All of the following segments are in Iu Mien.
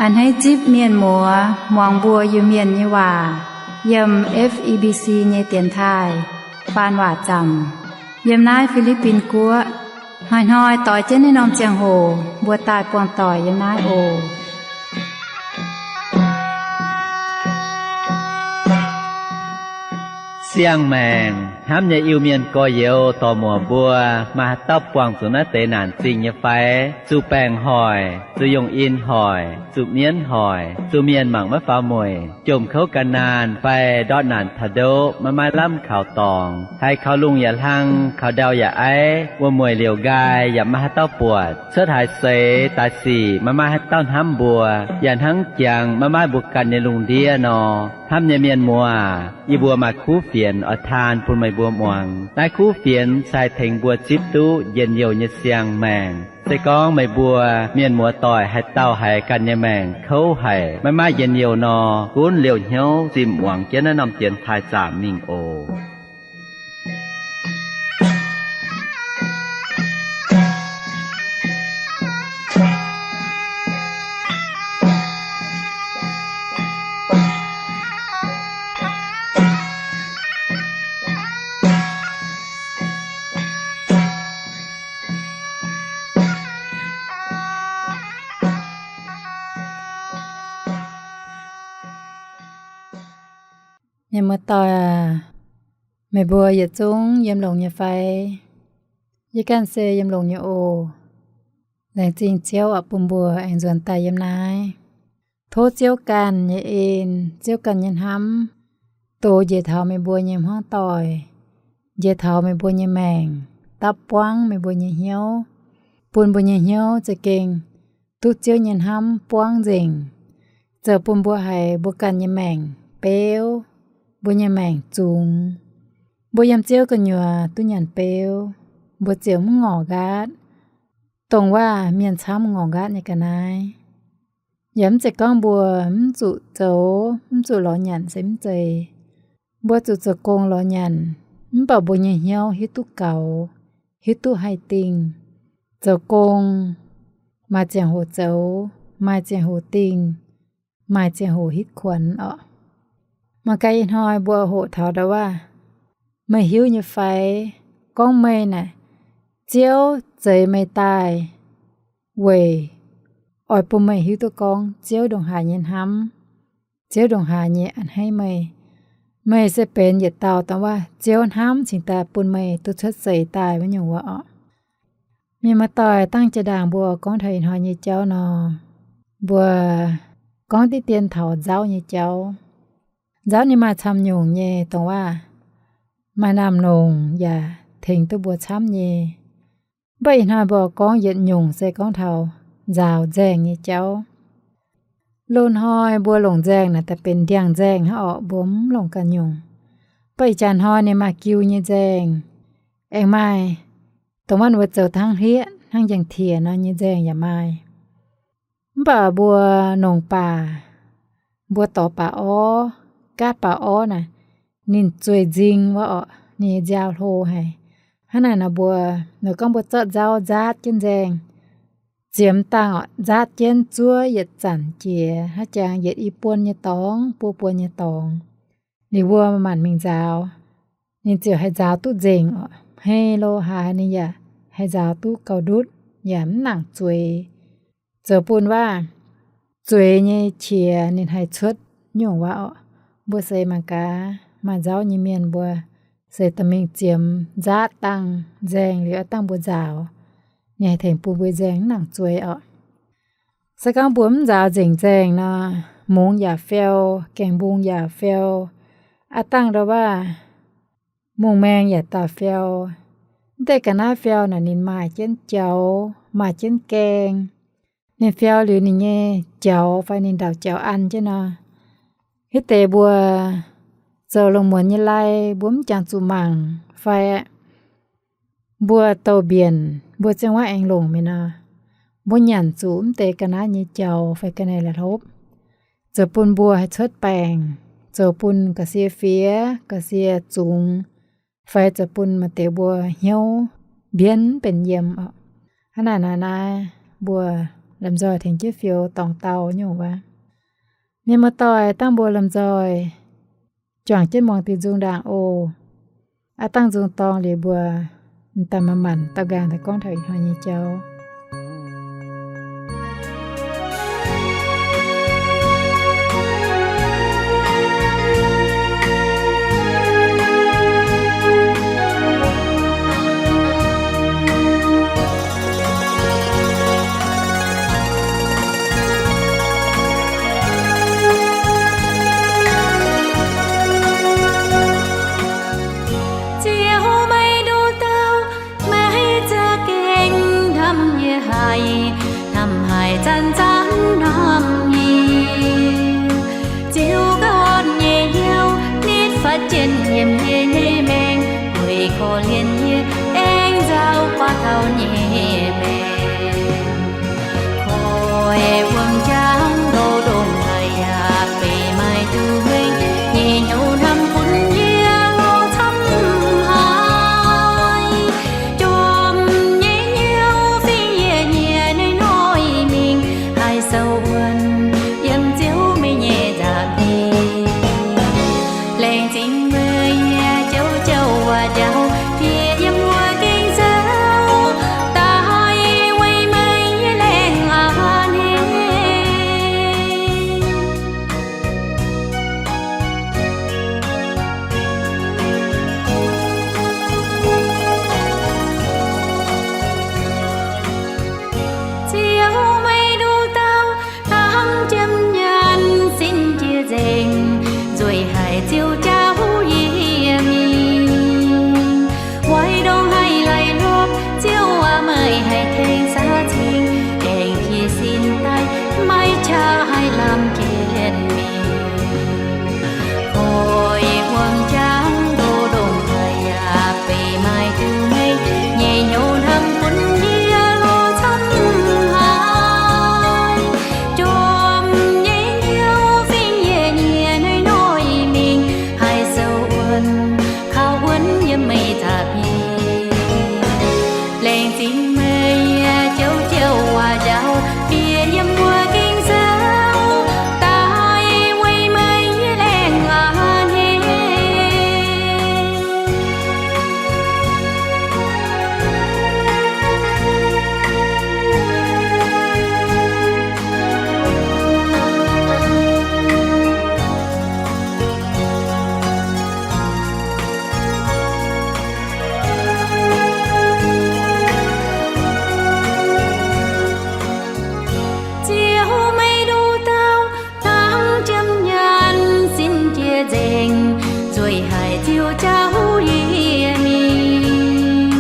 A'hneiv zipv mienh muoz muangx mbuo Iu-Mienh nyei waac yiem F E B C nyei dienx taaih faan waac zaamc yiem naaiv Fi^li^bin Guoqv. Hnoi-hnoi doix jienv naaiv norm ziangh hoc mbuo daaih buangh doic yiem naaiv oc. Siang-maengc hnamv nyei Iu-Mienh gorx-youz dorc-muoc mbuo, maaih haaix dauh buangh zuqc naaiv deix naanc zingh nyei fai? Zuqc baengc hoic, zuqc yungh in hoic, zuqc mienv hoic, zuqc mienh mangc maiv faaux mueic, jomc kouv gan naanh fai ndortv naanc taux ndoqv maiv maaih lamh kaux dorngx, haiz kaux lungh yaac hlang, kaux ndau yaac aiv, wuom-mueic liouc nqaai yaac maiv maaih haaix dauh buatc, cuotv haaix seix daaih sic maiv maaih haaix dauh hnamv mbuo, yaac hnangv jangx maiv maaih mbuo ganh nyei lungh ndiev nor. Hnamv nyei mienh muoz, yie mbuo maaih kuv fienx oix taan bun meih mbuo muangx. Naaiv kuv fienx se haih tengx mbuo zipv duqv njien-youh nyei siang-maengc. Se gorngv meih mbuo mienh muoz doic haaix dauh haiz ganh nyei maengc kouv haic, maiv maaih njien-youh nor, gunv liouh hnyouv zinh muangx jienv naaiv norm dienx taaih zaamc mingh oc. Mienh muoz-doic aac, meih mbuo yietc zungv yiem longx nyei fai? Yie ganh se yiem longx nyei oc. Laengz zingh Ziouv oix bun mbuo aengx nzuonx daaih yiem naaiv. Tov Ziouv ganh nyei en, Ziouv ganh nyei hnamv, dox njiec taux meih mbuo nyei hmuangv doic, njiec taux meih mbuo nyei maengc, dapv buangv meih mbuo nyei hnyouv, bun mbuo nyei hnyouv za'gengh duqv Ziouv nyei hnamv buangv nzengc, zoux bun mbuo haiz mbuo ganh nyei maengc beuv, mbuo nyei maengc zungx. Mbuo yiem Ziouv gu'nyuoz duqv nyanc beuv, mbuo ziouc mv ngorc nqaatv, dongh waac mienh camv ngorc nqaatv nyei ga'naaiv. Yaac mv zeiz gorngv mbuo mv zuqc zoux, mv zuqc lorz nyanc se mv zeiz. Mbuo zuqc zoux gong lorz nyanc, mv baac mbuo nyei hnyouv hiuv duqv gaux, hiuv duqv haih dingh. Zoux gong maaih ziangh hoc zoux, maaih ziangh hoc dingh, maaih ziangh hoc hitv kuonx orqc. Mangc gaax ih hnoi mbuo hoqc taux ndau waac, meih hiuv nyei fai? Gorngv meih naaic, Ziouv zeix meih daaih weic oix bun meih hiuv duqv gorngv Ziouv ndongc haaix nyei hnamv, Ziouv ndongc haaix nyei a'hneiv meih. Meih se benx yietc dauh dongh waac Ziouv hnamv cingx daaih bun meih duqv cuotv seix daaih wuov nyungc wuov orqc. Mienh muoz-doic, dangh jiex ndaangc mbuo gorngv taux ih hnoi nyei jauv nor, mbuo gorngv diqv dien taux nzauv nyei jauv. Nzauv ninh maaih camv nyungc nyei dongh waac, maaih naamh longc yaac tengx duqv mbuo camv nyei. Mv baac ih hnoi mbuo gorngv yietc nyungc se gorngv taux nzaaux nzaeng nyei jauv. Loz-hnoi mbuo longc nzaeng naaic daaih benx ndiangx-nzaeng hnangv orqc, mbuo mv longc ganh nyungc. Mv baac ih jaax hnoi ninh maaih jiu nyei nzaeng, aengx maaih dongh wuov mbuo zoux hnangv hlieqv hnangv njang-tietc nor nyei nzaeng yaac maaih. Mv baac mbuo nongc baac, mbuo dorh baac orv, gaatv baac orv naaic, ninh zueih nzing wuov orqc, ninh nyei nziaaux hlo haic. Hnangv naaic nor mbuo, nor gorngv mbuo zorqv nzauv nzaatv jienv nzaeng, ziemx dangh orqc, nzaatv jienv zuov yietc zanc jiex, hnangv jangx yietc i buon nyei dorngx, buo buon nyei dorngx, ninh mbuo manc mingh nzaaux, ninh ziouc haih nzaaux duqv nzengc orqc. Hei lo haaix ninh yaac haih nzaaux duqv gauh ndutv, yaac mv nangc zueiz. Zoux bun waac zueiz nyei qiex ninh haih cuotv nyungc waac orqc. Mbuo seix mangc gaax, maaih nzauv nyei mienh mbuo seix dorh mingh ziemx nzaatv dangh nzaeng liuz, aav dangh mbuo nzaaux, ninh haih tengx bun mbuo nzaeng mv nangc zueiz orqc. Se gorngv mbuo mv nzaaux nzengc nzaeng nor, mungz yaac fiou, gaengh mbung yaac fiou, aav dangh ndau waac mungz maeng yaac daaih fiou. Mv deix ga'naaiv fiou naaic ninh maaih jienv jaux, maaih jienv gaeng. Ninh fiou liuz ninh nyei jaux fai ninh ndauc jaux an jienv nor, hitv deix mbuo zoux lungh muonz nyei lai mbuo mv jangx zuqc mangc fai mbuo douh mbienc, mbuo ziangh waaiv aengx longc mingh nor, mbuo nyanc zuqc mv deix ga'naaiv nyei jaux fai ga'naaiv la'hlopv, zoux bun mbuo haih cuotv baengc, zoux bun ga'sie fiev, ga'sie zungx, fai zoux bun maaih deix mbuo hnyouv mbienv mv benx yiem orqc. Hnangv naaic naaiv, mbuo lomh nzoih tengx jienv fioux dorngc dau nyungc wuov. Mienh muoz-doic, dangh mbuo lomh nzoih juangc jienv muangx diuh nzung ndaangc oc. Aav dangh nzung dorng liuz mbuo m'daaih manc-manc daux nqaang daaih gorngv taux ih hnoi nyei jauv. Ziouv, meih nduqc dauh, meih za'gengh hnamv yie haic, hnamv haic zanc-zanc hnamv yie. Ziouv ganh nyei hnyouv nitv fatv jienv yiem yie nyei maengc, weic korv-lienh yie aengx nzauh buatc taux nyei maengc. Koi wuom-jangx ndoh ndongc haaix yaac beiv maaih duqv meih nyei hnyouv hnamv bun yie lorz camv haic. Jomc nyei hnyouv fingx yie nyie hnoi-hnoi mingh, haih sou wuonv yiem Ziouv meih nyei nza'hmien. Laengz zingh meih nyei jauv-jauv waac-njaaux, fiev yiem wuov gengh sou, daaih weic meih nyei laengz a'hneiv. Ziouv, meih nduqc dauh hnangv jiem nyanc sin jiex nzengc, nzueic haic Ziouv jauv yie mingh. Weic ndongc haaix laih hlopv, Ziouv aac, meih haih tengx saax cing, aengx jiex sin daaih, maiv qaqv haih lamh jienv mingh. Koi wuom-jangx ndoh ndongc haaix yaac beiv maaih duqv meih nyei hnyouv hnamv bun yie lorz camv haic. Jomc nyei hnyouv fingx yie nyie hnoi-hnoi mingh, haih sou wuonv, kaux wuonv yiem meih nza'hmien. Laengz zingh meih nyei jauv-jauv waac-njaaux, fiev yiem wuov gengh sou, daaih weic meih nyei laengz a'hneiv. Ziouv, meih nduqc dauh hnangv jiem nyanc sin jiex nzengc, nzueic haic Ziouv jauv yie mingh.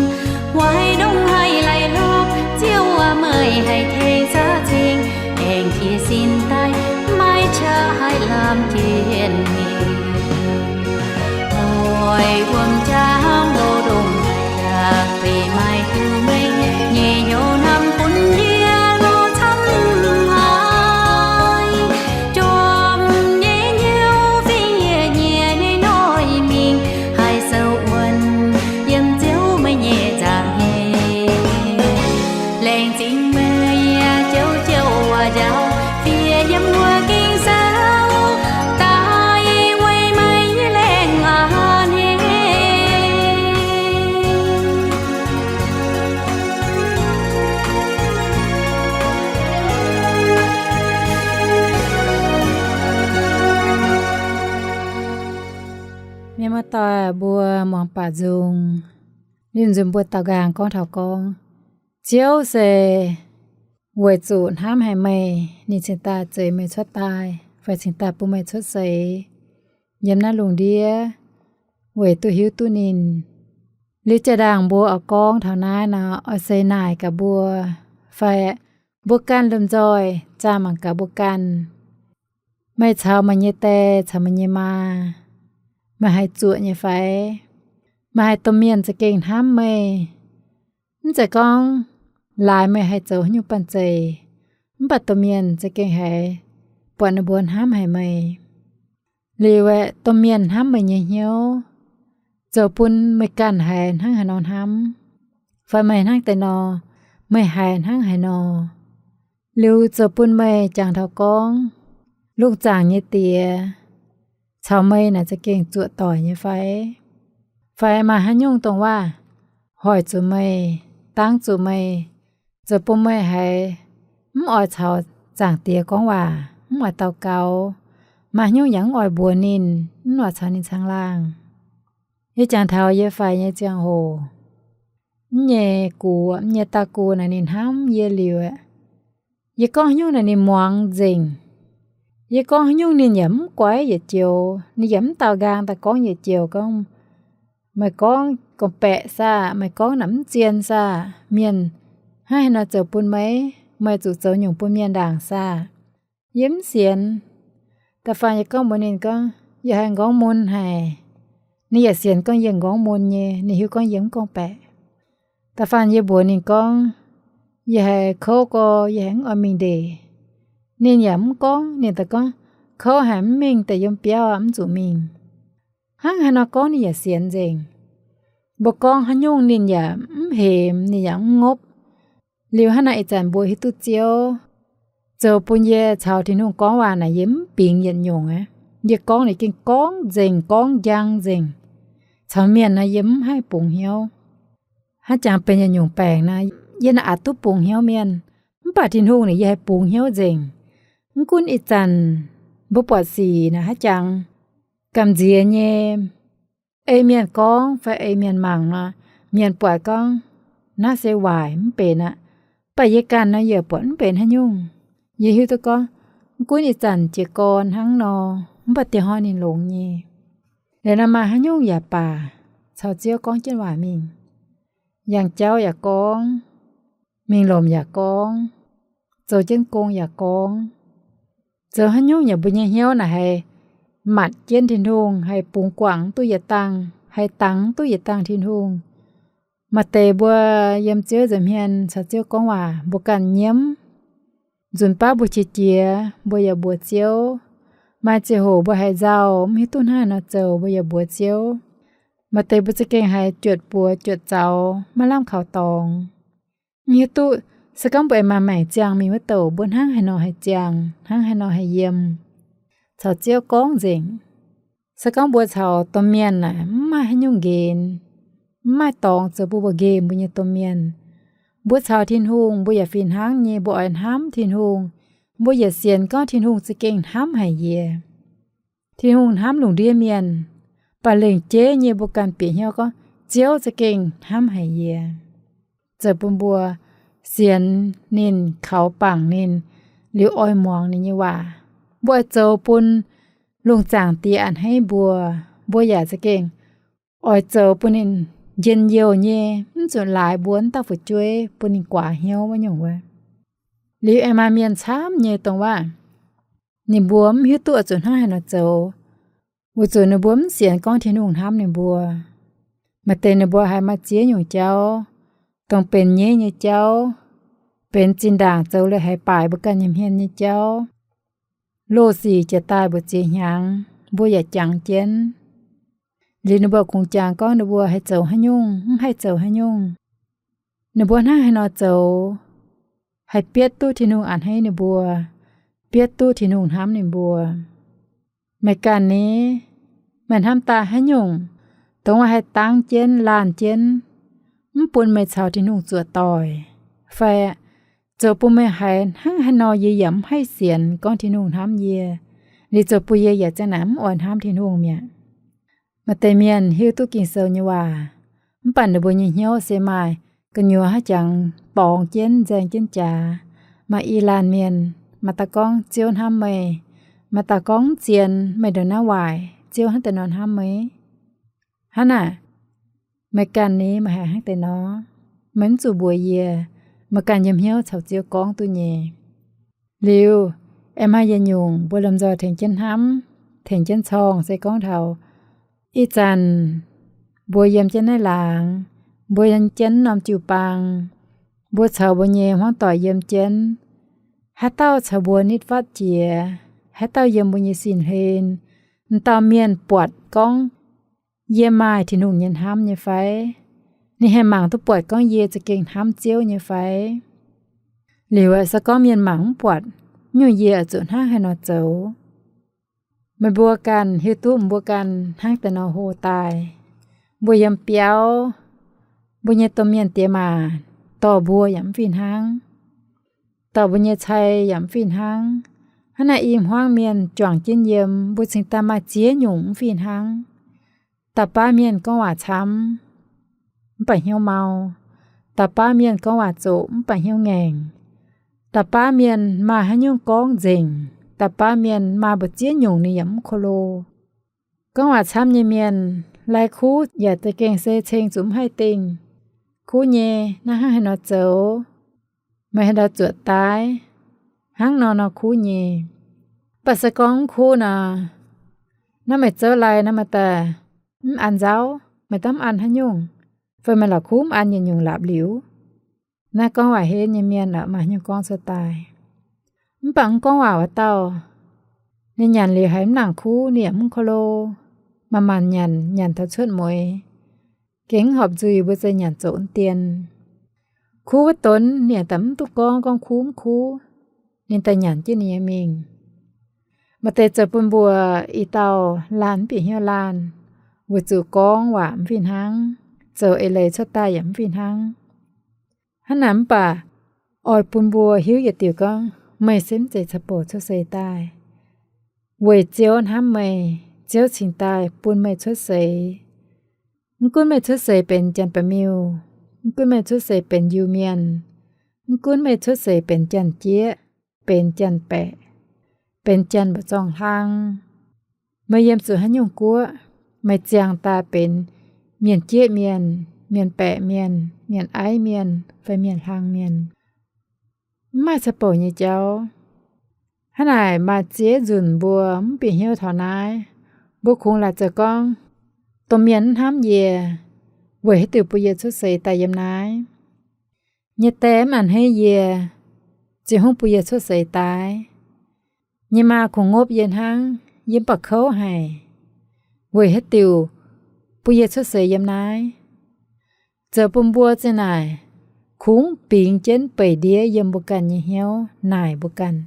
Weic ndongc haaix laih hlopv, Ziouv aac, meih haih tengx saax cing, aengx jiex sin daaih, maiv qaqv haih lamh jienv mingh. Koi wuom-jangx ndoh ndongc haaix yaac beiv maaih duqv meih nyei hnyouv hnamv bun yie lorz camv haic. Jomc nyei hnyouv fingx yie nyie hnoi-hnoi mingh, haih sou wuonv yiem Ziouv meih nyei nza'hmien. Laengz zingh meih nyei jauv-jauv waac-njaaux, fiev yiem wuov gengh sou, daaih weic meih nyei laengz a'hneiv. Mienh muoz-doic, mbuo muangx baac nzung, liuz nzunc mbuo daaux nqaang gorngv taux gorngv, Ziouv se weic zuqc hnamv haic meih, ninh cingx daaih zeix meih cuotv daaih, fai cingx daaih bun meih cuotv seix yiem naaiv lungh ndiev, weic duqv hiuv duqv ninh. Liuz jaa-ndaangc mbuo oix gorngv taux naaiv nor, oix se naaic gaax mbuo, fai mbuo ganh lomh nzoih zaah mangc gaax mbuo ganh. Meih caux meih nyei die caux meih nyei maa, meih haih zuoqc nyei fai? Meih haih domh mienh za'gengh hnamv meih? Mv zeiz gorngv laaix meih haih zoux haaix nyungc banh zeic, mv baac domh mienh za'gengh haiz buatc ninh mbuo hnamv haic meih. Liuz aeqv, domh mienh hnamv meih nyei hnyouv zoux bun meih ganh haiz hnangv haaix nor hnamv, fai meih hnangv deix nor, meih haiz hnangv haaix nor. Liuz zoux bun meih jangx taux gorngv, lungh zaangc nyei Diex caux meih naaic za'gengh zuoqc doic nyei fai? Fai maaih haaix nyungc dongh waac hoic zuqc meih, dangv zuqc meih, zoux bun meih haiz mv oix caux Zaangc Diex gorngv waac, mv oix daux gaux, maaih haaix nyungc yaac mv oix mbuox ninh, mv oix caux ninh caangh laangh? Yie jangx taux yie faix nyei ziangh hoc, mv nyei gux, mv nyei daa-gux naaic ninh hnamv yie liuz aeqv, yie gorngv haaix nyungc naaic ninh muangx nzengc. Yie gorngv haaix nyungc ninh yaac mv guaix yietc joux, ninh yaac mv daaux nqaang daaih gorngv yietc joux gorngv, meih gorngv gorngv-baeqc saah, meih gorngv naaic mv zien saah, mienh hnangv haaix nor zoux bun meih, meih zuqc zoux nyungc bun mienh ndaangc saah? Yie mv sienx. Da'faanh yie gorngv mbuox ninh gorngv, yie haiz m'nqorngv mun haic. Ninh yaac sienx gorngv yie m'nqorngv mun nyei, ninh hiuv gorngv yie mv gorngv-baeqc. Da'faanh yie mbuox ninh gorngv, yie haiz kouv gorx, yie haiz mv oix mingh ndeic. Ninh yaac mv gorngv, ninh daaih gorngv, kouv haic mv mingh, deix yiem biauv aqv, mv zuqc mingh. Hnangv haaix nor gorngv ninh yaac sienx nzengc. Mbuo gorngv haaix nyungc ninh yaac mv hemx, ninh yaac mv ngopv. Liuz hnangv naaic ih zanc mbuo hiuv duqv Ziouv zoux bun yie caux Tin-Hungh gorngv waac naaic yie mv bingx yietc nyungc aqv. Yie gorngv ninh gengh gorngv nzengc, gorngv njang nzengc. Caux mienh naaic yie mv haih bungx hnyouv. Hnangv jangx benx yietc nyungc baengc naaic, yie naaic aqc duqv bungx hnyouv mienh. Mv baac Tin-Hungh naaic yie haih bungx hnyouv nzengc. Mv gunv ih zanc mbuo buatc sic naaic hnangv jangx gamh nziex nyei, ei mienh gorngv fai ei mienh mangc nor, mienh buatc gorngv naaiv se waaic mv benx aqv. Mv baac yie ganh nor yaac buatc mv benx haaix nyungc. Yie hiuv duqv gorngv, mv gunv ih zanc jiez gorn hnangv nor, mv baac dieh hnoi ninh longx nyei. Liuz nor maaih haaix nyungc yaac baac caux Ziouv gorngv jienv waac mingh. Yangh jauv yaac gorngv, mingh lomc yaac gorngv, zoux jienv gong yaac gorngv. Zoux haaix nyungc yaac mbuo nyei hnyouv naaic haih matc jienv Tin-Hungh, haih bungx guangc duqv yietc dangh, haih dangx duqv yietc dangh Tin-Hungh. Maaih deix mbuo yiem Ziouv nza'hmien caux Ziouv gorngv waac, mbuo ganh nyiemv. Nzunc baav mbuo qiex jiez, mbuo yaac mbuox Ziouv. Maaih ziangh hoc mbuo haiz nzauh, mv hiuv duqv hnangv haaix nor zoux, mbuo yaac mbuox Ziouv. Maaih deix mbuo za'gengh haiz juotc buoz juotc zaux, maiv lamh kaux dorngx. Mv hiuv duqv, se gorngv mbuo aengx maaih maengc ziangh mingh wuov douc, mbuo hnangv haaix nor haih ziangh, hnangv haaix nor haih yiem, caux Ziouv gorngv nzengc. Se gorngv mbuo caux domh mienh naaic mv maaih haaix nyungc nqenx, mv maaih dorngx zoux bun mbuo nqemh mbuo nyei domh mienh, mbuo caux Tin-Hungh mbuo yaac fih hnangv nyei, mbuo oix hnamv Tin-Hungh. Mbuo yaac sienx gorngv Tin-Hungh za'gengh hnamv haic yie. Tin-Hungh hnamv lungh ndiev mienh, baac lengc jeiv nyei mbuo ganh bieqc hnyouv gorngv Ziouv za'gengh hnamv haic yie. Zoux bun mbuo sienx ninh, kaux bangc ninh, liuz oix muangx ninh nyei waac. Mbuo oix zoux bun lungh zaangc Diex a'hneiv mbuo. Mbuo yaac za'gengh oix zoux bun ninh njien-youh nyei, mv zuqc laaix mbuo wuov dauh fu'jueiv bun ninh guaax hnyouv wuov nyungc wuov. Liuz aengx maaih mienh camv nyei dongh waac ninh mbuo mv hiuv duqv oix zuqc hnangv haaix nor zoux, weic zuqc ninh mbuo mv sienx gorngv Tin-Hungh hnamv ninh mbuo. Maaih deix ninh mbuo haiz maaih ziex nyungc jauv, dongh benx nyeiv nyei jauv, benx zinh ndaangc zoux leiz haiz baaic mbuo ganh nyei hmien nyei jauv. Loz-sic jiex daaih mbu'ziex hnyangx, mbuo yaac jangx jienv. Liuz ninh mbuo kungx jangx gorngv ninh mbuo haih zoux haaix nyungc, mv haih zoux haaix nyungc. Ninh mbuo hnangv haaix nor zoux haih bietv duqv Tin-Hungh a'hneiv ninh mbuo, bietv duqv Tin-Hungh hnamv ninh mbuo? Meih ganh ni, meih hnamv daaih haaix nyungc dongh haih dangv jienv laanh jienv, mv bun meih caux Tin-Hungh zuoqc doic, fai zoux bun meih haiz hnangv haaix nor yie yaac mv haih sienx gorngv Tin-Hungh hnamv yie, liuz zoux bun yie yaac ziang naaic mv oix hnamv Tin-Hungh mi'aqv? Maaih deix mienh hiuv duqv Ging-Sou nyei waac, mv baac ninh mbuo nyei hnyouv se maaih gu'nyuoz haaix jangx dorngx jienv nzaeng jienv jaax. Maaih i laanh mienh, maaih dauh gorngv, Ziouv hnamv meih. Maaih dauh gorngv, Mv zien, meih ndongc naaiv waaic, Ziouv hnangv deix nor hnamv meih. Hnangv naaic, meih ganh ni meih haiz hnangv deix nor, meih mv zuqc mbuox yie, meih ganh yiem hnyouv caux Ziouv gorngv duqv nyei. Liuz, aengx maaih yietc nyungc mbuo lomh nzoih tengx jienv hnamv, tengx jienv corngh se gorngv taux ih zanc mbuo yiem jienv naaiv laangz, mbuo yiem jienv norm jiu-baang, mbuo caux mbuo nyei hmuangv doic yiem jienv, haaix dauh caux mbuo nitv fatv jiex, haaix dauh yiem mbuo nyei sin-hlen, m'dauh mienh buatc gorngv yie maaih Tin-Hungh nyei hnamv nyei fai? Ninh haih mangc duqv buatc gorngv yie za'gengh hnamv Ziouv nyei fai? Liuz aeqv, se gorngv mienh mangc mv buatc, nyungc yie oix zuqc hnangv haaix nor zoux? Meih mbuo ganh hiuv duqv mbuo ganh hnangv deix nor hlo daaih. Mbuo yiem biauv, mbuo nyei domh mienh diex maac dorh mbuo yaac mv fih hnangv, dorh mbuo nyei cai yaac mv fih hnangv. Hnangv naaiv i hmuangv mienh juangc jienv yiem, mbuo cingx daaih maaih ziex nyungc mv fih hnangv. Da'baav mienh gorngv waac camv, mv baac hnyouv mau. Da'baav mienh gorngv waac zoqc, mv baac hnyouv ngaengc. Da'baav mienh maaih haaix nyungc gorngv nzengc. Da'baav mienh maaih mbu'ziex nyungc ninh yaac mv ko lo. Gorngv waac camv nyei mienh, lai kuv yaac za'gengh se ceng zuqc mv haih dingh. Kuv nyei, naaiv hnangv haaix nor zoux? Meih haaix ndau zuoqc daaih? Hnangv nor nor kuv nyei. Mv baac se gorngv mv kuv nor, naaiv meih zouv lai naaiv maaih daaih mv an nzauv, meih daaih mv an haaix nyungc, fai meih la'kuv mv an yietc nyungc laapc liuz. Naaiv gorngv waac henv nyei mienh aeqv, maaih nyungc gorngv cuotv daaih. Mv baac mv gorngv waac wuov dauh, ninh nyanc liuz haiz mv nangc kuv, ninh yaac mv ko lo, manc-manc nyanc, nyanc taux cuotv mueiz, gengh mv horpc nzuih, mbuo za'gengh nyanc zoqc wuov dien. Kuv wuov donx ninh yaac daaih mv duqv gorngv, gorngv kuv mv kuv, ninh daaih nyanc jienv ninh nyei mingh. Maaih deix zoux bun mbuo i dauh laanh mv bieqc hnyouv laanh, weic zuqc gorngv waac mv fih hnangv, zoux eix leiz cuotv daaih yaac mv fih hnangv. Hnangv naaic mv baac oix bun mbuo hiuv yietc diuc gorngv, meih se mv zeiz ca'bouc cuotv seix daaih. Weic Ziouv hnamv meih, Ziouv cingx daaih bun meih cuotv seix. Mv gunv meih cuotv seix benx janx-baeqc miuh, mv gunv meih cuotv seix benx Iu-Mienh, mv gunv meih cuotv seix benx janx-jieqv, benx janx-baeqc, benx janx mbu'zorng hlang, meih yiem zuqc haaix nyungc guoqv, meih ziangh daaih benx mienh jieqv mienh, mienh baeqc mienh, mienh aiv mienh, fai mienh hlang mienh, mv maaih ca'bouc nyei jauv. Hnangv naaic maaih ziex nzunc mbuo mv bieqc hnyouv taux naaiv. Mbuo kungx laaic zoux gorngv, domh mienh mv hnamv yie, weic haaix diuc bun yie cuotv seix daaih yiem naaiv? Nyei die mv a'hneiv yie, ziouc hungh bun yie cuotv seix daaih. Nyei maa kungx ngopv yie hnangv, yie mv baac kouv haic, weic haaix diuc bun yie cuotv seix yiem naaiv? Zoux bun mbuo zinh naaic kungx bingx jienv beic ndiev yiem mbuo ganh nyei hnyouv naaic mbuo ganh,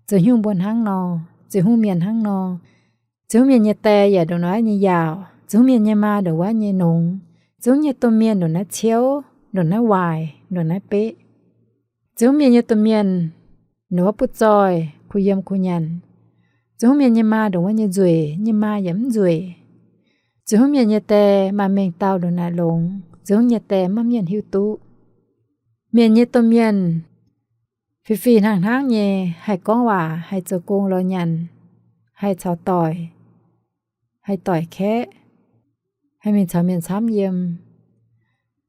zoux haaix nyungc mbuo hnangv nor, zoux haaix nyungc mienh hnangv nor. Zoux haaix nyungc mienh nyei die yaac ndongc naaiv nyei yaauc, zoux haaix nyungc mienh nyei maa ndongc wuov nyei nongx, zoux haaix nyungc mienh nyei domh mienh ndongc naaiv ciouv, ndongc naaiv waaic, ndongc naaiv beqv. Zoux haaix nyungc mienh nyei domh mienh ndongc wuov butv zoih, kuh yiem kuh nyanc. Zoux haaix nyungc mienh nyei maa ndongc wuov nyei nzueic, nyei maa yaac mv nzueic. Zoux haaix nyungc mienh nyei die maaih mengh dauh ndongc naaic longx, zoux haaix nyungc nyei die maiv maaih mienh hiuv duqv. Mienh nyei domh mienh fih fih hnangv hnangv nyei haih gorngv waac, haih zoux gong lorz nyanc, haih caux doic, haih doic kaeqv, haih mingh caux mienh camv yiem.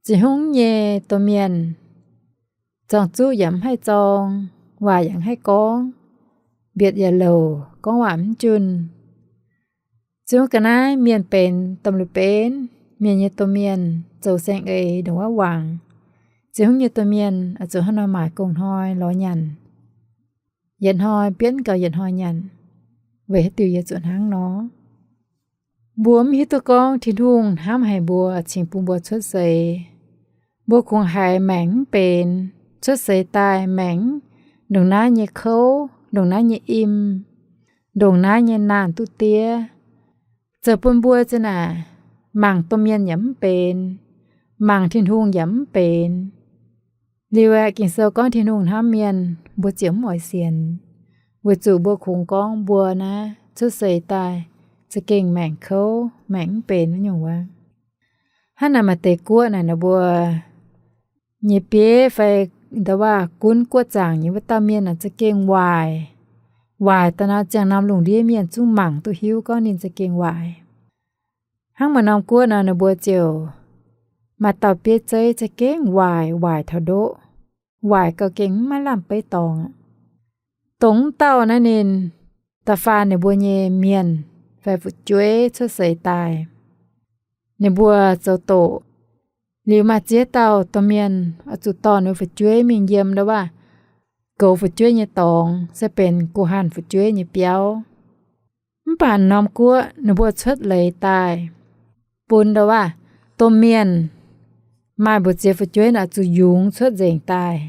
Zoux haaix nyungc nyei domh mienh zorng-zuqv yaac mv haih zorng, waac yaac mv haih gorngv, mbietc yaac louc, gorngv waac mv junh. Zoux haaix nyungc ga'naaiv mienh benx domh lui-benv, mienh nyei domh mienh zoux saeng-eix ndongc wuov wangc. Zoux haaix nyungc nyei domh mienh oix zuqc hnangv nor maaic gong hnoi lorz nyanc, yietc hnoi bienv gauh yietc hnoi nyanc. Weic haaix diuc yie zuqc hnangv nor? Mbuo mv hiuv duqv gorngv Tin-Hungh hnamv haic mbuo cingx bun mbuo cuotv seix. Mbuo kungx haiz maengc mv benx, cuotv seix daaih maengc, ndongc naaiv nyei kouv, ndongc naaiv nyei im, ndongc naaiv nyei naanh duqv diev, zoux bun mbuo za'naaic mangc domh mienh yaac mv benx, mangc Tin-Hungh yaac mv benx. Liuz aeqv, Ging-Sou gorngv Tin-Hungh hnamv mienh, mbuo ziouc mv oix sienx, weic zuqc mbuo kungx gorngv mbuo naaiv cuotv seix daaih za'gengh maengc kouv, maengc mv benx wuov nyungc wuov. Hnangv naaic maaih deix guoqv naaic, ninh mbuo nyei bieiv fai nda'waav gunv guoqv zaangc nyei wuov dauh mienh naaic za'gengh waaic. Waaic daaih nor, ziangh norm lungh ndiev mienh zungv mangc duqv hiuv gorngv ninh za'gengh waaic. Hnangv maaih norm guoqv nor, ninh mbuo ziouc maaih dauh bieiv zeiv za'gengh waaic, waaic taux ndoqv, waaic gauh gengh mv maaih lamh beiv dorngx aqv. Dongh wuov dauh naaiv ninh da'faanh ninh mbuo nyei mienh fai fu'jueiv cuotv seix daaih, ninh mbuo zoux doqc. Liuz maaih ziex dauh domh mienh oix zuqc dorh ninh fu'jueiv mingh yiem nda'waav goux fu'jueiv nyei dorngx, se benx guh hanh fu'jueiv nyei biauv. Mv baac norm guoqv ninh mbuo cuotv leiz daaih, bun nda'waav domh mienh maaih mbu'ziex fu'jueiv naaic zuqc yungz cuotv nzengc daaih.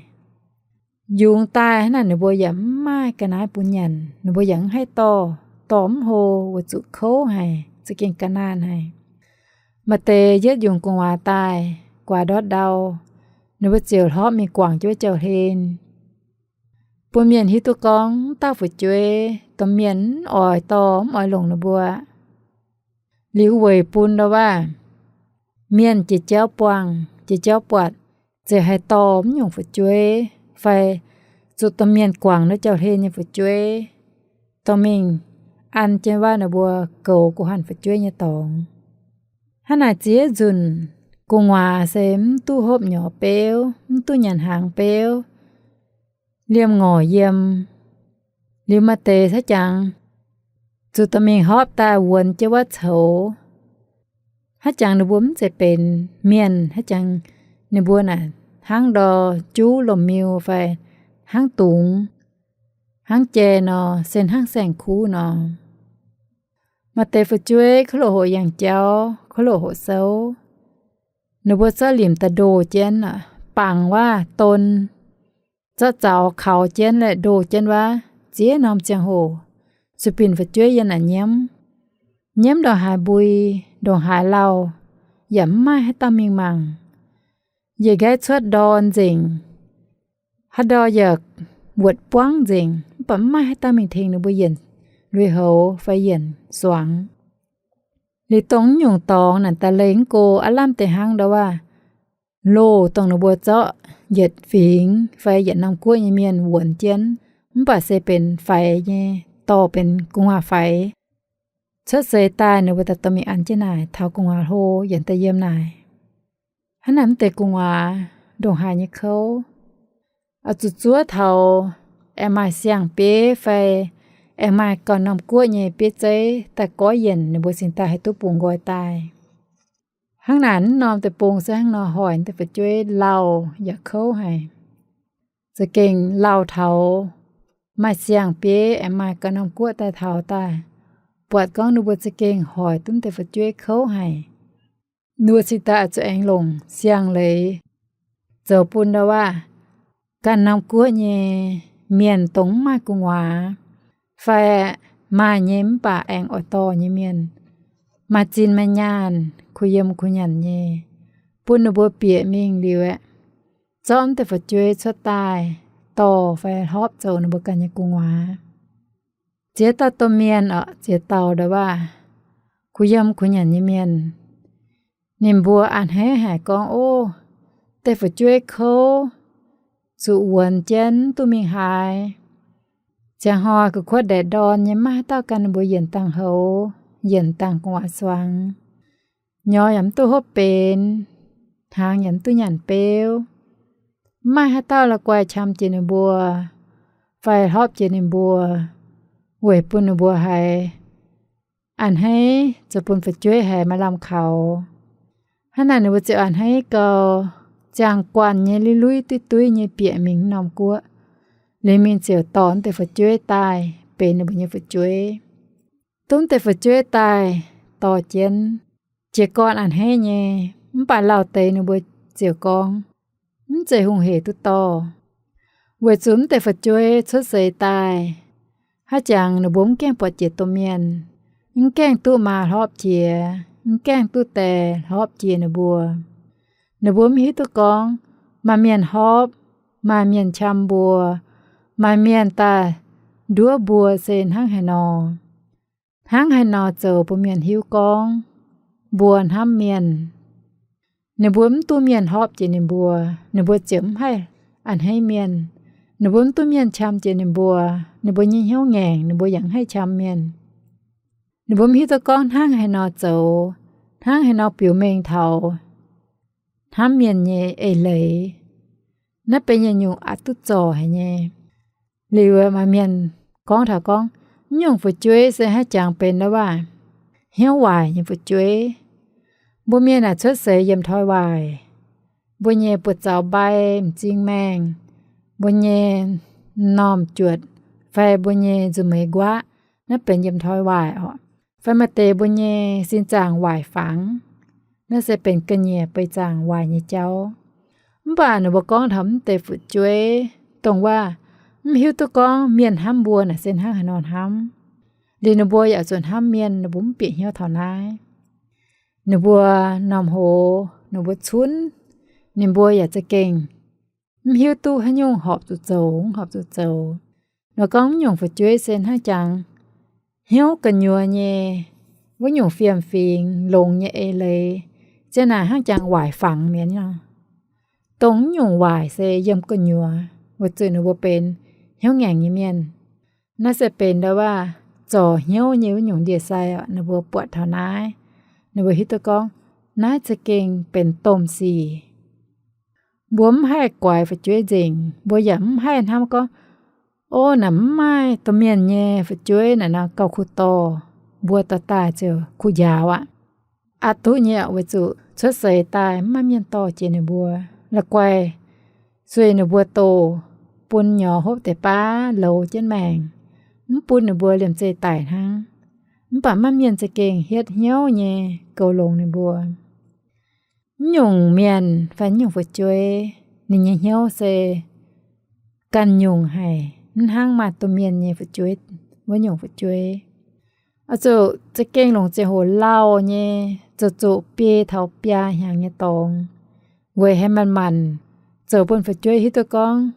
yungz daaih hnangv naaic ninh mbuo yaac mv maaih ga'naaiv bun nyanc, ninh mbuo yaac mv haih dorh, dorh mv hlo, weic zuqc kouv haic, za'gengh ga'naanh haic. Maaih deix yietv yungz gu'nguaaz daaih, guaax ndortv ndau, ninh mbuo ziouc hlorpv mingh guangc jienv wuov jauv-hlen, bun mienh hiuv duqv gorngv wuov dauh fu'jueiv domh mienh mv oix dorh, mv oix longc ninh mbuo. Liuz weic bun ndau-waav mienh jiex jauv buangh, jiex jauv buatc, ziouc haih dorh mv nyungc fu'jueiv fai zuqc domh mienh guangc wuov jauv-hlen nyei fu'jueiv, dorh mingh an jienv waac ninh mbuo goux guh hanh fu'jueiv nyei dorngx. Hnangv naaic ziex nzunc gu'nguaaz se mv duqv hopv nyorx beuv, mv duqv nyanc hnaangx beuv, liemh ngorc yiem. Liuz maaih deix haaix jangx zuqc dorh mingh hopv daaih wuonx jienv wuov coux. Haaix jangx ninh mbuo mv zeiz benx mienh, haaix jangx ninh mbuo naaic hnangv ndor juv lomh miu fai hnangv dungz, hnangv jai nor, se hnangv saeng-kuv nor. Maaih deix fu'jueiv kouv loz-hoqc yangh jauv, kouv loz-hoqc souv, ninh mbuo zorqv limc daaih ndoh jienv, bangc waac don, zorqv zaux kaux jienv, laih ndoh jienv waac ziex norm ziangh hoc, zuqc binc fu'jueiv yiem naaic nyiemv. Nyiemv ndongc haaix mbui, ndongc haaix lauh, yaac mv maaih haaix dauh mingh mangc. Yietc nqaeqv cuotv ndorn nzengc, haaix ndorf yaac wuotc buangv nzengc, mv baac mv maaih haaix dauh mingh tengx ninh mbuo yienc lui-houx fai yienc suangx. Liuz dongh nyungc dorngx naaic daaih leih mv go, aav lamh deix hnangv ndau-waav loh dongh ninh mbuo zorqv yietc fingx fai yietc norm guoqv nyei mienh wuonx jienv, mv baac se benx faix nyei, dorh benx gu'nguaaz faix. Cuotv seix daaih ninh mbuo daaih dorh mingh an jienv naaic taux gu'nguaaz hlo yaac daaih yiem naaic. Hnangv naaic mv deix gu'nguaaz ndongc haaix nyei kouv, oix zuqc zuov taux aengx maaih siang-bieiv fai aengx maaih gauh norm guoqv nyei bieiv zeiv daaih goiv yienc ninh mbuo cingx daaih haih duqv bungx nqoi daaih. Hnangv naaic mv norm deic-bung se hnangv nor hoic deix fu'jueiv lauh yaac kouv haic. Za'gengh lauh taux maaih siang-bieiv aengx maaih gauh norm guoqv daaih taux daaih, buatc gorngv ninh mbuo za'gengh hoic duqv deix fu'jueiv kouv haic. Ninh mbuo cingx daaih zuqc aengx longc siang-leiz zoux bun ndau-waav ganh norm guoqv nyei mienh dongh mv maaih gu'nguaaz fai maaih nyei mv baac aengx oix dorh nyei mienh, maaih zinh maaih nyaanh, kuh yiem kuh nyanc nyei, bun ninh mbuo bieqc mingh liuz aeqv, zorqv mv deix fu'jueiv cuotv daaih dorh fai hlopv zoux ninh mbuo ganh nyei gu'nguaaz. Ziex dauh domh mienh oc, ziex dauh ndau-waav kuh yiem kuh nyanc nyei mienh, ninh mbuo a'hneiv haic gorngv, Ov, deix fu'jueiv kouv, zuqc wuonx jienv duqv mingh haaix. Ziangh hnoi gu'kuotv ndaeqc ndorn nyei, maiv haaix dauh gan ninh mbuo yienc dangh houx, yienc dangh gu'nguaaz suangx. Nyorx yaac mv duqv hopv benx, hnaangx yaac mv duqv nyanc beuv. Mv maaih haaix dauh la'guaih qam jiex ninh mbuo fai hlopv jiex ninh mbuo, weic bun ninh mbuo haiz a'hneiv, zoux bun fu'jueiv haiz maaih lamh kaux. Hnangv naaic ninh mbuo ziouc a'hneiv gau, ziangh guanh nyei, luiv-luiv duiv-duiv nyei bieqc mingh norm guoqv. Liuz mingh ziouc dorh deix fu'jueiv daaih benx ninh mbuo nyei fu'jueiv. Duqv deix fu'jueiv daaih dorh jienv, jiez gorn a'hneiv nyei, mv baac lauh deix ninh mbuo ziouc gorngv, Mv zeiz hungh hec duqv dorh. Weic zuqc mv deix fu'jueiv cuotv seix daaih, haaix jangx ninh mbuo mv gaengh buatc jiex domh mienh, mv gaengh duqv maa hlopv jiex, mv gaengh duqv die hlopv jiex ninh mbuo. Ninh mbuo mv hiuv duqv gorngv maaih mienh hlopv, maaih mienh qam mbuo, maaih mienh daaih nduov mbuo se hnangv haaix nor. Hnangv haaix nor zoux bun mienh hiuv gorngv mbuo hnamv mienh. Ninh mbuo mv duqv mienh hlopv jiex ninh mbuo, ninh mbuo ziouc mv haih a'hneiv mienh. Ninh mbuo mv duqv mienh qam jiex ninh mbuo, ninh mbuo nyei hnyouv ngaengc, ninh mbuo yaac mv haih qam mienh. Ninh mbuo mv hiuv duqv gorngv hnangv haaix nor zoux, hnangv haaix nor biux mengh taux hnamv mienh nyei eix leiz. Naaiv benx yietc nyungc aqc duqv zorc haic nyei. Liuz maaih mienh gorngv taux gorngv, mv nyungc fu'jueiv se haaix jangx benx ndau-waav hnyouv waaic nyei fu'jueiv. Mbuo mienh naaic cuotv seix yiem hnoi waaic, mbuo nyei buoz-zaux mbai m'zing maengh, mbuo nyei m'normh juotc fai mbuo nyei nzunc mueiz nquaqv, naaiv benx yiem hnoi waaic oc. Fai maaih deix mbuo nyei sin zaangc waaic fangx, naaiv se benx ga'nyiec beic zaangc waaic nyei jauv. Mv baac ninh mbuo gorngv taux mv deix fu'jueiv, dongh waac mv hiuv duqv gorngv mienh hnamv mbuo naaic se hnangv haaix nor hnamv. Liuz ninh mbuo yaac zuqc hnamv mienh, ninh mbuo mv bieqc hnyouv taux naaiv. Ninh mbuo norm hoz, ninh mbuo cunv, ninh mbuo yaac za'gengh mv hiuv duqv haaix nyungc horpc zuqc zoux, mv horpc zuqc zoux. Nor gorngv mv nyungc fu'jueiv se hnangv jangx hnyouv gu'nyuoz nyei wuov nyungc fiem-fingx longx nyei eix leiz, ziang naaic hnangv jangx waaic fangx mi'aqv nor. Dongh mv nyungc waaic se yiem gu'nyuoz weic zuqc ninh mbuo benx hnyouv ngaengc nyei mienh. Naaiv se benx ndau waac zorc hnyouv nyei wuov nyungc ndie-sai oc. Ninh mbuo buatc taux naaiv, ninh mbuo hiuv duqv gorngv naaiv za'gengh benx domh sic. Mbuo mv haih guaix fu'jueiv nzengc. Mbuo yaac mv haih hnamv gorngv, o, naaic mv maaih domh mienh nyei fu'jueiv naaic nor gauh kuh dorh, mbuo dorh daaih ziouc kuh njaaux aqv. Aqc duqv nyei aqv, weic zuqc cuotv seix daaih mv maaih mienh dorh jiex ninh mbuo. La'guaih sueih ninh mbuo doh, bun nyorx hopv deix baav louz jienv maengc, mv bun ninh mbuo liemh zeih daic hnangv. Mv baac maiv maaih mienh za'gengh hietv hnyouv nyei goux longx ninh mbuo. Mv nyungc mienh fai mv nyungc fu'jueiv, ninh nyei hnyouv se ganh nyungc haic, mv hnangv maaih domh mienh nyei fu'jueiv, wuov nyungc fu'jueiv. Oix zuqc za'gengh longc ziangh hoc lauh nyei, zuqc zuqc biei taux biaa hnyangx nyei dorngx, weic haih manc-manc zoux bun fu'jueiv hiuv duqv gorngv,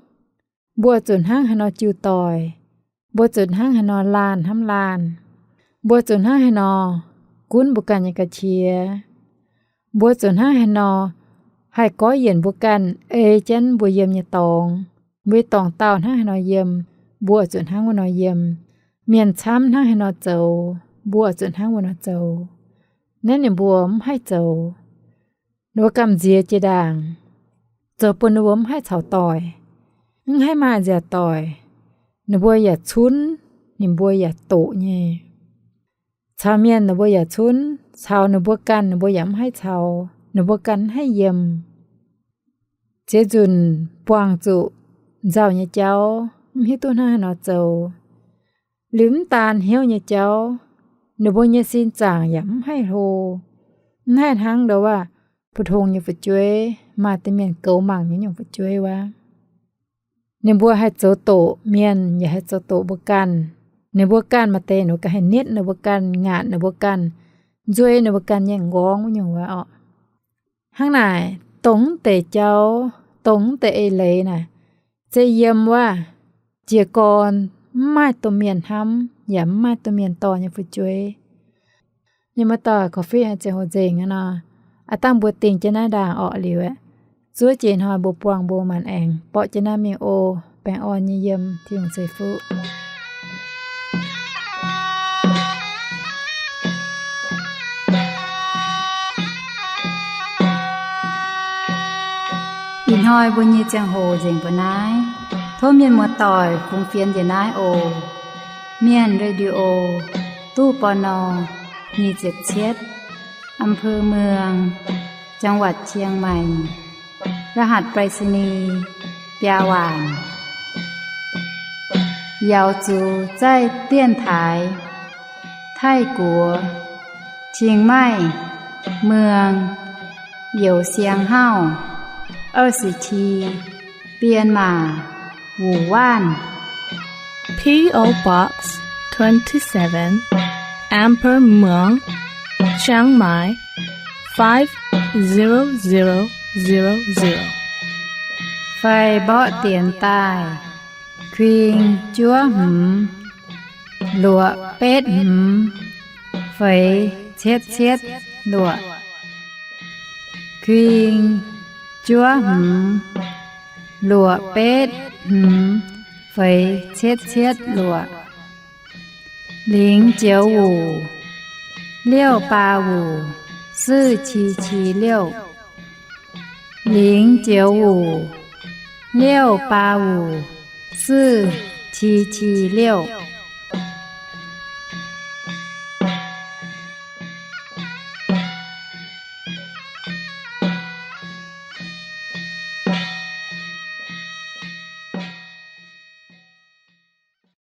mbuo zuqc hnangv haaix nor jiu doic, mbuo zuqc hnangv haaix nor laanh hnamv laanh, mbuo zuqc hnangv haaix nor gunv mbuo ganh nyei ga'qiex, mbuo zuqc hnangv haaix nor haih gorngv yienc mbuo ganh ei jienv mbuo yiem nyei dorngx. Mbuo nyei dorngx dauh hnangv haaix nor yiem, mbuo zuqc hnangv wuov nor yiem. Mienh camv hnangv haaix nor zoux, mbuo zuqc hnangv wuov nor zoux. Naaiv ninh mbuo mv haih zoux. Ninh mbuo gamh nziex jiex ndaangc, zoux bun ninh mbuo mv haih caux doic, mv haih maaih nziaauc doic. Ninh mbuo yaac cunv, ninh mbuo yaac doqc nyei. Caux mienh ninh mbuo yaac cunv, caux ninh mbuo ganh ninh mbuo yaac mv haih caux, ninh mbuo ganh mv haih yiem. Ziex nzunc buangh zuqc nzauh nyei jauv, mv hiuv duqv hnangv haaix nor zoux. Liuz mv daan hnyouv nyei jauv, ninh mbuo nyei sin zaangc yaac mv haih hlo, mv haih hnangv ndau waac bu tong nyei fu'jueiv, maaih deix mienh goux mangc nyei nyungc fu'jueiv wuov. Ninh mbuo haih zoux doqc mienh, yaac haih zoux doqc mbuo ganh. Ninh mbuo ganh maaih deix ninh mbuo ganh haih nitv ninh mbuo ganh, ngaatc ninh mbuo ganh, nzuei ninh mbuo ganh nyei m'nqorngv wuov nyungc wuov oc. Hnangv naaic, dongh mv deix jauv, dongh mv deix eix leiz naaic, se yiem wuov jiez gorn mv maaih domh mienh hnamv yaac mv maaih domh mienh dorh nyei fu'jueiv. Yie muoz-doic korv-fiqv haiz ziangh hoc nzengc nor, aav dangh mbuo dingh jienv naaiv ndaangc orqc liuz aeqv, zuov jiex hnoi mbuo buangh mbuo maanc aengx borqv jienv naaiv mingh oc. Baengh orn nyei yiem Tin-Hungh ceix fuqv. Ih hnoi mbuo nyei ziangh hoc nzengc mbuo naaiv. Tov mienh muoz-doic fungx fienx njiec naaiv oc. Mienh Radio, ตู้ ปณ. nyic ziepc cietv, อำเภอเมือง จังหวัดเชียงใหม่ รหัสไปรษณีย์ biaa waanc. Yaux zuqc zaih dienx taaix Taiv-Guoqv, Chiang Mai, Muang, Youz Siang Hauv, Aa Si Ci, Bienh Maac, Wuc Waanv. P O Box twenty-seven, Amber Muang, Chiang Mai, five zero zero zero zero. Fai mborqv dienx daaih: kuing juov hmz luoqc betv hmz feix cietv cietv luoqc. Kuing juov hmz luoqc betv hmz feix cietv cietv luoqc. 零九五 六八五 四七七六. 零九五 六八五 四七七六.